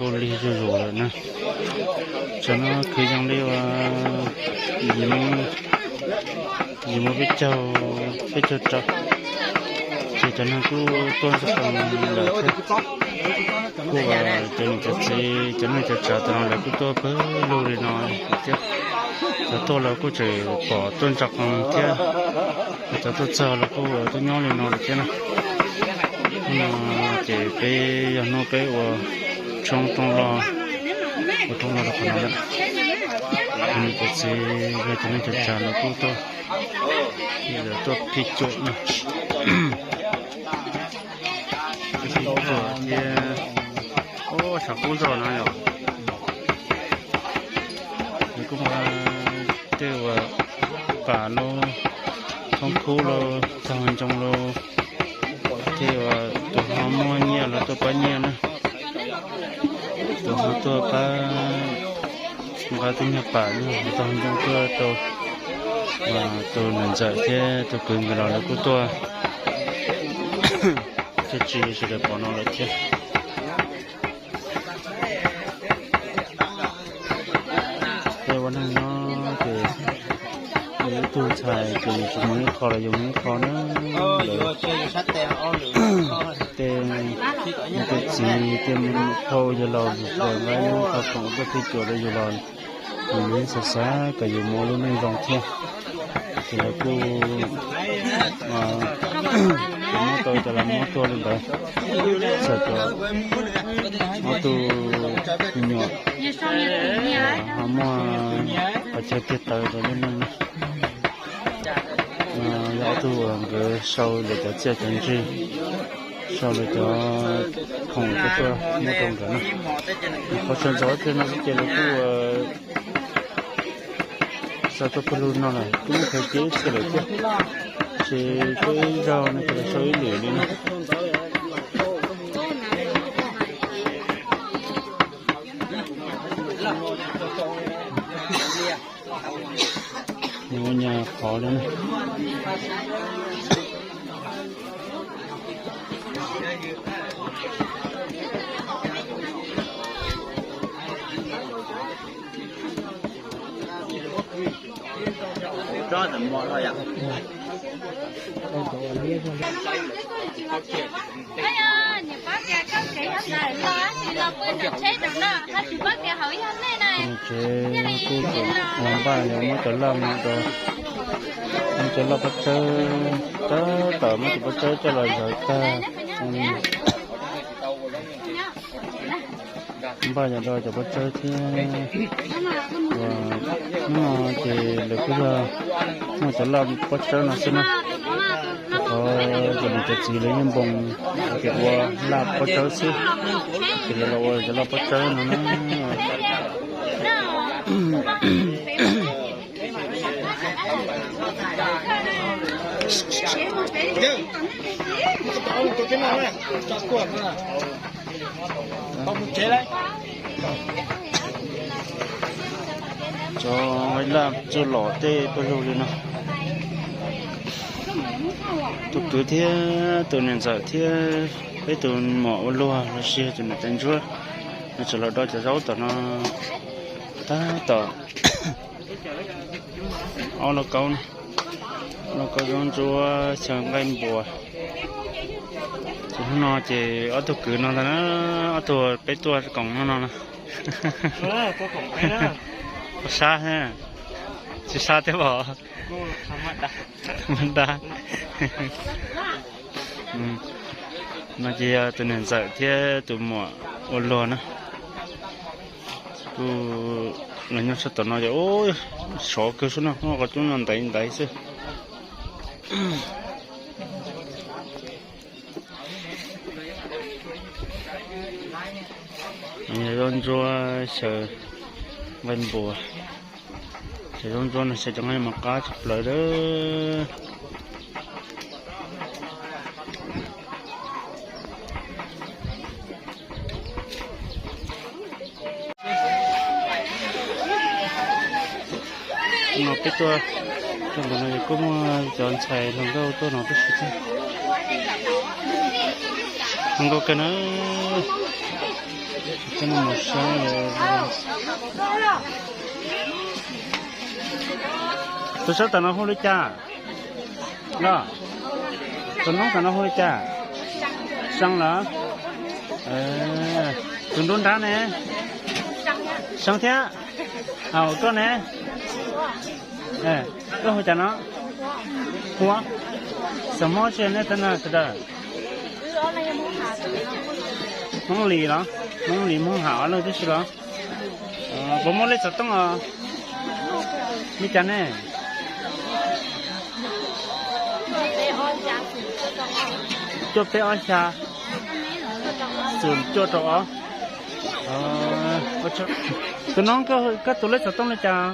Kuj lig zuj zus lawm na. Tsam no kwv yees li uas yim moos, yim moos peb caug, peb caug rau, ces cov neeg kuj tuaj ntxov qees lawm thiab. Kuj cov niam cov txiv cov neej cov tsav tam no lawv kuj tuaj pawg lug li no thiab. Cov tuaj los kuj tseem pom tuaj ntxov qees thiab, cov tuaj txog los kuj tuaj nyob li no lawm thiab na. Hnub no ces peb yog hnub peb ua tshoob rooj loj, ua rooj loj rau qhov no lawm. Cov niam cov txiv yog cov neej cov tsav lawv kuj tuaj, lawv tuaj phij cuam na. Phij cuam thiab, ub, tshav kub zog no yom. Nws kuj muaj tej uas pam lauj, thoob khub lauj, tog ncoo lauj, tej uas tus ho muaj nyiaj los tuaj pab nyiaj na, tus ho tuaj pab nqa tej nyuag pam nyuag tog ncoo tuaj rau tus niam ntxawm thiab tus kwv nkawd los lawv kuj tuaj thiab, tsis sawv daws pom no lawm thiab. Tej ua neeg no ces yus ib tug ntxhais ces yus tsis mus ib qho los yus mus ib qho na. Lawv tej niam tej txiv tej phauj yawg laus lawv nqa ib qho khoom tuaj phij cuam rau yus los yus yeej xav xav kom yus mus ua lub neej zoo thiab. Ces lawv kuj, cov muab tau cov los muab tuaj li ntawd, txawm cov ob tug me nyuam ho muaj qhov chaw tiag tawv rau lub neej na. Yog ob tug uas nkawd sau lawv cov txiaj cov ntsig, sau lawv cov khoom tuaj tuaj muab rau nkawd na. Qhov sawv ntxov tej no ces lawv kuj xa tuaj pawg lug no lawm, kuj muab qhia ib txhia lawm thiab, ces peb ib zaug no ces lawv sau ib lwm li na. Nws ua nyuag qhov li na. Tsev kuj ua npaj yuav muab cov laj no rau, muab cov laj pob tsawb, tab tom muab cov pob tsawb coj los zawv tag. Npaj yuav rau cov pob tsawb thiab. Hnub no ces lawv kuj yog muaj cov laj pob tsawb no xwb na. Qhov cov niam cov txiv lawv yeej npoo tias ua laj pob tsawb xwb, ces lawv los ua cov laj pob tsawb no na. Cov laj txuj lom tej pawg lug li no. Tus kwv thiab tus niam ntxawm thiab peb tus muam ua luag los sis tus niam tais ntsuab, nws tseem los do cov zaub tom no tab tom ob lauj kaub, lauj kaub zaub ntsuab xyaw nqaij npuas. Ces hnub no ces ob tug kwv no ntag na, ob tug peb tuaj koom hnub no na. Sab, tsis sab thiab pom. No ces yog tus niam ntxawm thiab tus muam ua luag na. Kuj los nyob sab tom no ces sov kawg xwb na, qhov cub no ntaiv ntaiv xwb. Zaub ntsuab xyaw nqaij npuas, xyaw zaub ntsuab no xyaw cov nqaij mos qab tsis plaws lawm. No peb tuaj, tuaj ntawm no kuj muaj cov ntxhais hluas nkauj tuaj no tib si thiab. Hluas nkauj kawg na, Tus sab tom no hu li cas? Los, tus noob tom no hu li cas? Seeb los? Tus nruab nrab ne? Seeb thiab. Koj ne? Koj hu cas no? Huab. Xeem Hmoob tsi nej tab na sawv daws? Hmoob Lis los? Hmoob Lis Hmoob Ham ob leeg tib si los? Puas muaj lej xov tooj os? Li cas ne? Cuaj peb ob xya, xum cuaj rau ob. Tus noob, koj tus lej xov tooj li cas?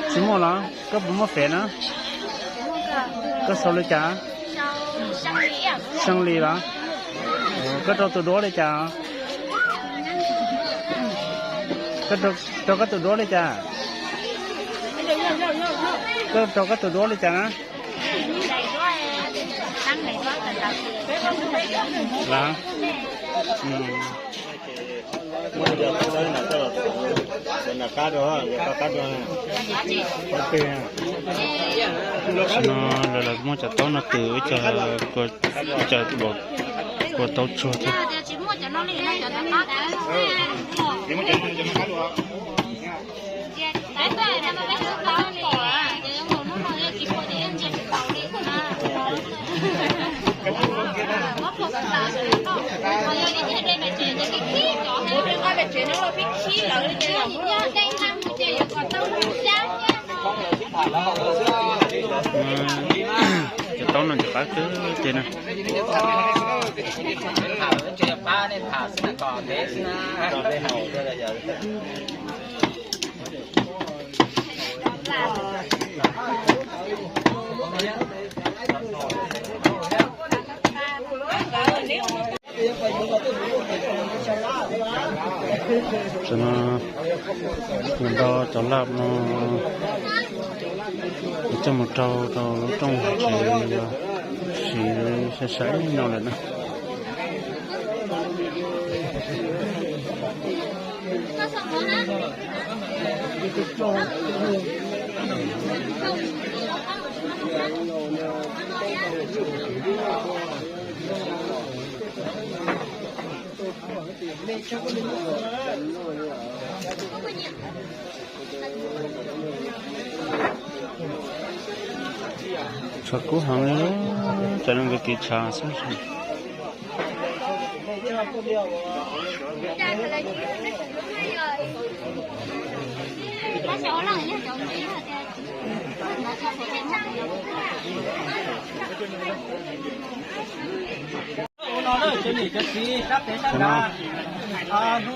Tsis muaj los? Koj puas muaj fev na? Koj sau li cas? Seeb Lis los? Koj rau tus duab li cas? Koj rau koj tus duab li cas? Koj rau koj tus duab li cas na? Los? Tam sim no lawv muab cov taub no tws ua cas, ua cas kua taub tsuag thiab. Cov taub no ntxim qab kawg ces na. Tam sim no nto cov laj no coj mus rau rau lub rooj tsev siv sai sai no lawm na. Tshav kub heev li, cov neeg nkag kev tshav xwb.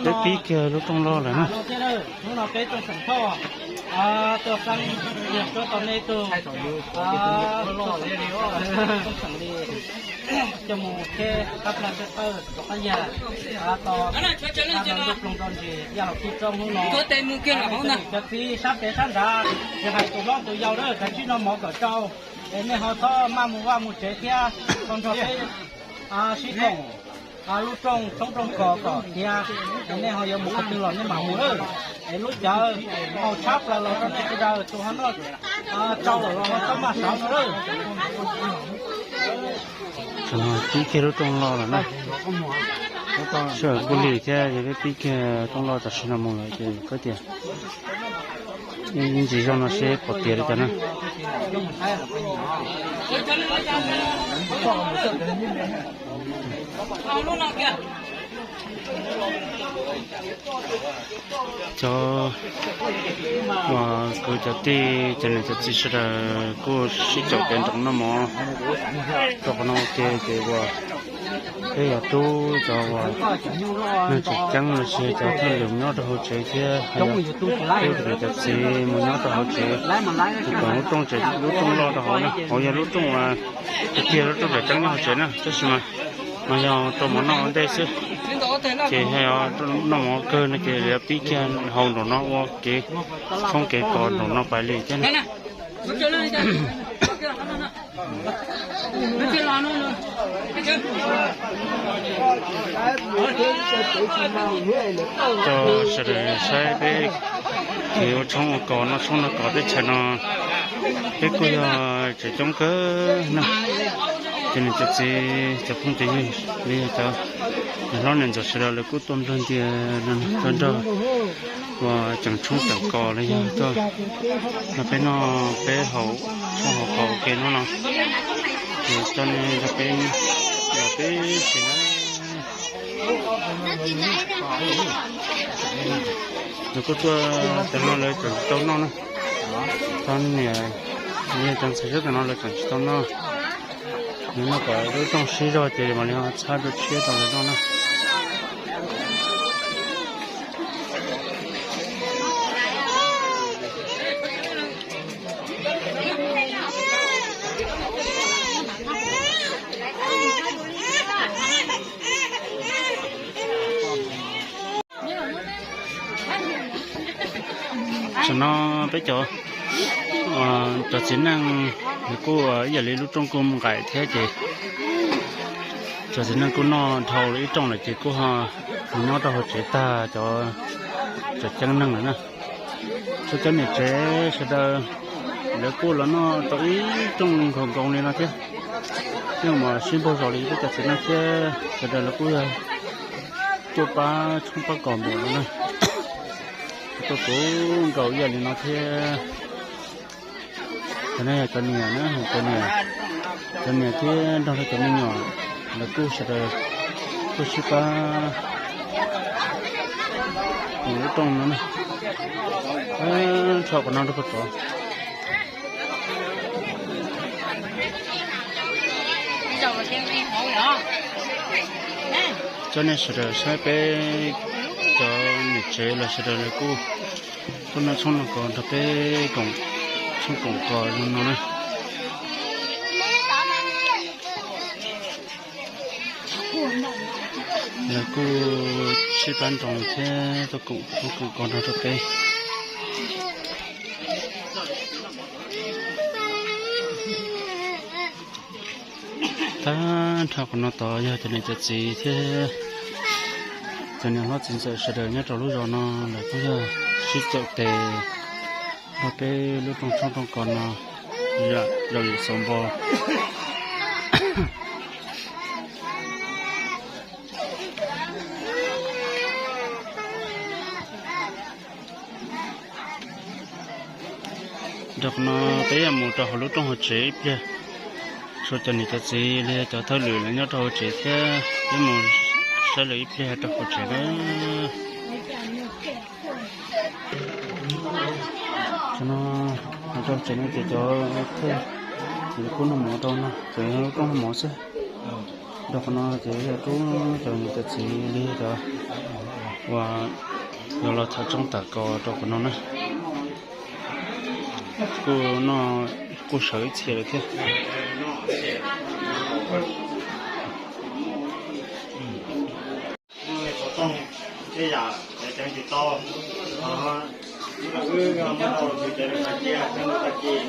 Peb pib kiag lub rooj loj lawm na. Hnub no peb tuaj xeem Thoj, tuaj xeeb tiag suab tau nej tug, tuaj xeem li, coj mus kheb qab plag thawj thawj rov qab yag, tos qab no ntuj ploog rau ntsis yaj hauv tib roob hnub no. Cov txiv sab pem sab nrad, tsis hais tus hlob tus yau lawm, kav tsij noj mov kom tsau, es nej ho txhob maj mus vaj mus tsev thiab, tau nrog peb sib koom lub rooj tshoob rooj kos kom tiav, es nej ho yuav mus qhov twg los nej mam mus lawm. Es lub cawv haus tshab plaws los rau nej sawv daws, tus ho noj tsau lawm los ho txhob maj sawv no lawm. Pib kiag lub rooj loj lawm na. Sij hawm kuj lig thiab, yog peb pib kiag rooj loj tam sim no mus lawm ces koj tias ib ntsis zoj no seb pom tiav li cas na. Cov uas kwv cov tij cov niam cov txiv sawv daws kuj sib caum kev nroos noj mov rau qhov no ua ke ces uas peb yog tub cov uas neeg tseem ceeb los sis cov thwj lwm nyob rau hauv tsev thiab, tub cov niam cov txiv mus nyob rau hauv tsev, ces koom lub rooj, lub rooj loj rau hauv na, hauv yog lub rooj uas tiag tiag lub rooj tseem ceeb nyob hauv tsev na, tab sis mas mas yog rau mov noj ua ntej xwb. Ces yog noj mov kawg no ces yuav pib kiag haus nraum no ua kev tshoob kev kos nraum no pais li thiab na. Coj sawv daws saib peb kev ua tshoob ua kos noj tshoob noj kos teb chaws no, peb kuj yog tseem coob kawg na. Cov niam cov txiv cov phooj cov ywg li cov niam hlob niam ntxawm sawv daws lawv kuj tuaj nplog ntias tuaj nrog uas ceem tshoob ceem kos los yog tuaj nrog peb noj peb haus tshoob haus kos ua ke hnub no. Ces coj nej nrog peb los peb xis na. Nws kuj tuaj tag no lawv tseem tsis tau noj na. Cov niam cov ntxhais xyoob tag no lawv tseem tsis tau noj. Nws noj kom lub rooj sib zog ces mam li ho txhab dua tshiab rau lawv noj na. Tam no peb cov, cov txiv neej nws kuj ib yam li lub rooj kuj nqaim thiab ces cov txiv neej kuj noj dhau ib rooj lawm ces kuj ho nyob rau hauv tsev tag cov, cov ceeb neeg lawm na. Txhua cov niam tsev sawv daws lawv kuj los noj tau ib rooj nkaus nkaus li no thiab. Yeej mas sib npaug zos li peb cov txiv neej thiab sawv daws lawv kuj yog tuaj pab tshoob pab kos npaum no na. Tuaj puv nkaus ib yam li no thiab. Cov no yog cov niam na, cov niam, cov niam thiab nrog rau cov me nyuam lawv kuj sawv daws kuj sib pab mus lub rooj no na. Nrho qhov no rau puag tod. Coj nej sawv daws saib peb cov niam tsev los sawv daws lawv kuj tuaj noj tshoob noj kos nrog peb koom tshoob koom kos zoo no na. Lawv kuj sib pab nroo thiab tuaj koom tshoob koom kos nrog rau peb. Tag nrho qhov no tod yog cov niam cov txiv thiab cov niam hlob txiv ntxawm sawv daws nyob rau lub zos no lawv kuj yog sib caum tes nrog peb lub rooj tshoob rooj kos no zaum yim xaus npo. Rau qhov no peb yuav mus rau hauv lub rooj hauv tsev ib pliag. Txhua cov niam cov txiv li cov thawj lwm lawv nyob rau hauv tsev thiab peb mus saib lawv ib pliag rau hauv tsev na. Cov no, hauv tsev no ces cov thawj lwm kuj noj mov rau no ces lub rooj noj mov xwb. Rau qhov no ces yog rub cov niam cov txiv li cov uas yuav los tham tshoob tham kos rau qhov no na. Kuj noj kuj sawv ib txhia lawm thiab. Tej yam ceev tsis tau, wb muab tau tus cev rau tag kis, rau tag kis,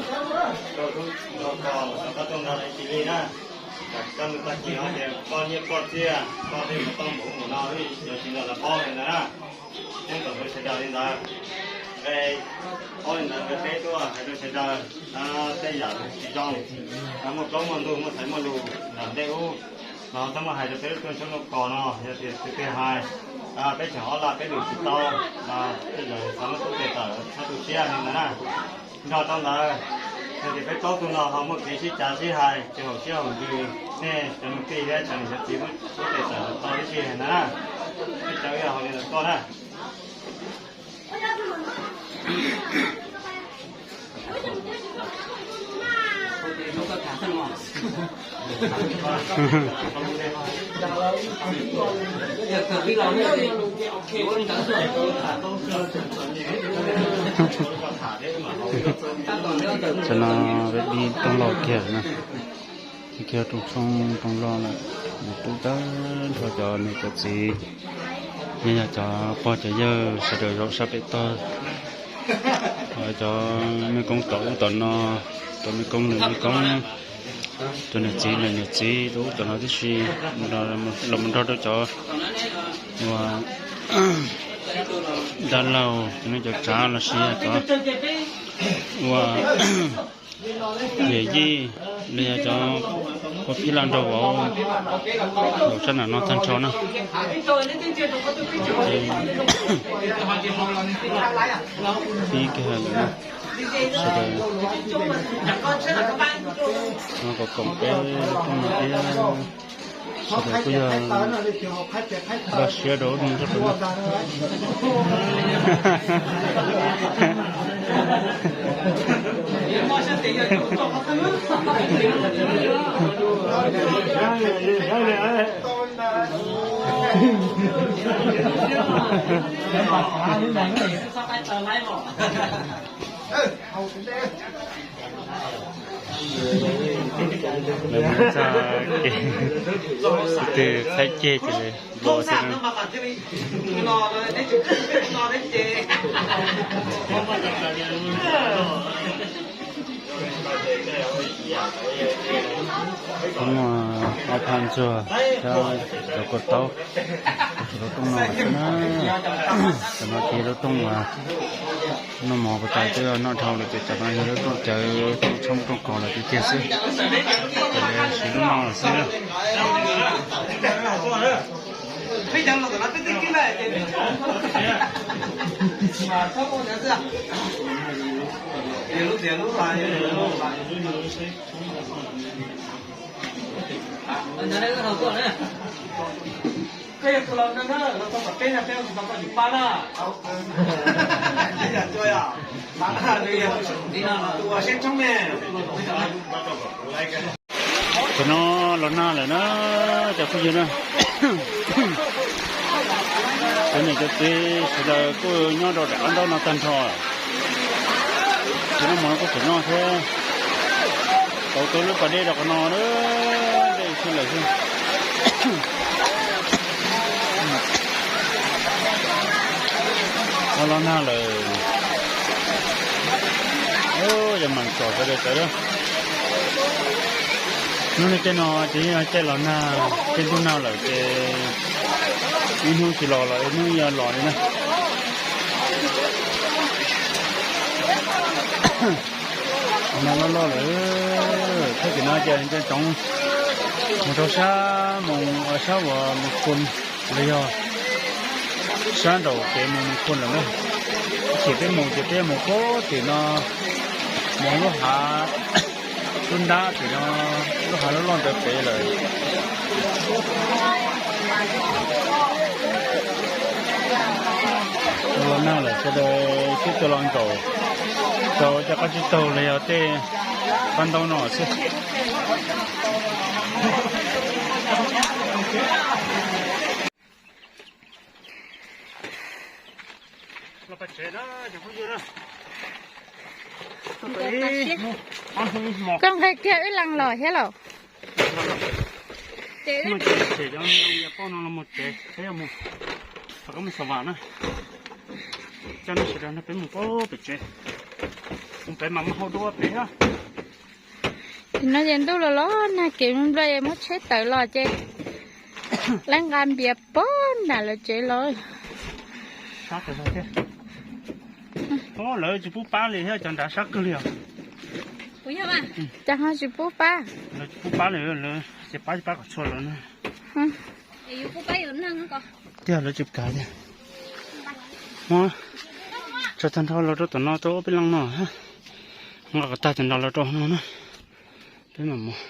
rau tub rau kos los rau koj tuaj nrog ib cis li na. Koj mus tag kis no ces koj nyiaj koj txiaj, koj tej mus tau npaum ub npaum no, yuav tsis nrog lawv paub li ntawd na. Nyob tom ntawd sawv daws li ntawd, nqe paub li ntawd nqe peb tuaj hais rau sawv daws, tej yam tsis zoo, muaj plaub muaj ntug muaj xaiv muaj lus nram ntej ub, los txhob muaj hais rau peb lub rooj tshoob rooj kos no, yog tias tus twg hais, peb tseem ob laj peb lwm tsis tau, tej zaum xav muab tub tes tawm txhob tu siab li ntawd na. Nrog rau ntawd, yog tias peb plaub tug no ho muaj kev sib cav sib hais, ces haum siab haum ntsws, nej cov niam tij thiab cov niam cov txiv tub tes tawm tau tib si ntawd na. Peb cov ib yam hauv li ntawd tuaj na. Cov no peb dib rooj loj kiag na, dib kiag rooj tshoob rooj loj lawm, nws rub tag nrho cov niam cov txiv, nyob yog cov pog cov yawg sawv daws zaum sab pem tog, cov mej koob tom ub tom no, cov mej koob lwm mej koob, Tus niam txiv, niam txiv tus ub tom no tib si, los mus nrog rau cov uas dab laug, cov neej cov tsav los sis yog cov uas yawm yij los yog cov ua phij laj nraug vauv zaum sab nram no tag nrho na. Pib kiag lawm na, sawv daws no kom koom peb lub rooj no thiab. Sawv daws kuj yog npaj siab rau lub rooj tag nrho. Lawv mus txog ces tus twg qhaib ceg ces lawv npo xwb na. Muaj ob phab ntsuag thiab cov kua taub, lub rooj no xwb na. Cov no ces lub rooj uas noj mov puas tas twb noj dhau lawm ces cov no yog lub rooj cawv, rooj tshoob rooj kos lawm tiag tiag xwb. Ces lawv siv lub no lawm xwb. Cov no los nag lawm na, cov phooj ywg na. Cov niam cov txiv sawv daws kuj nyob rau daim ob ntaub no tag nrho. Cov noj mov no kuj tseem noj thiab. Tau tuaj lub pas dej rau qhov no na, dej tshwj lawm xwb. Los nag lawm. Yog mas tsom sawv daws tawm lawm. Hnub no tej no ces yog caij los nag, caij ntuj nag lawm ces ib hnub tsis los los ib hnub yuav los li na. Nag loj loj lawm, thaum tim no ces nco ntsoov mus rau sab mus sab uas mus Khun los yog sab nraum kev mus mus Khun lawm na. Ib chim peb mus ces peb mus puag tim no, mus lub hav, lub nrab tim no, lub hav loj loj ntawd pem lawm. Los nag lawm sawv daws sib tw los nkaum rau cov qab tsib taug los yog tej qab ntaub no xwb. Koj nqe kiag wb lees los thiab los? Ces peb mus tsev, peb mus xav vam na. Coj nej sawv daws nrog peb mus pem tsev, mus pem mas muaj hauv duab pem thiab. Tim no ces ntuj los los nag, kev nplua es muab tsheb tawm los ces lawv nqa npias pog nram lawv tsev los. Sab kawg thiab. Lawv tsis pub pab li thiab, cov nrad sab kawg li os. Cas ho tsis pub pab? Lawv tsis pub pab li, lawv tsis pab, tsis pab kom txhua lawv na. Tiag lawv tsis kam tiag. Muab tso tag nrho los rau tom no, rau peb leej no. Nqa kom tag tom no los rau no na. Peb mam mus.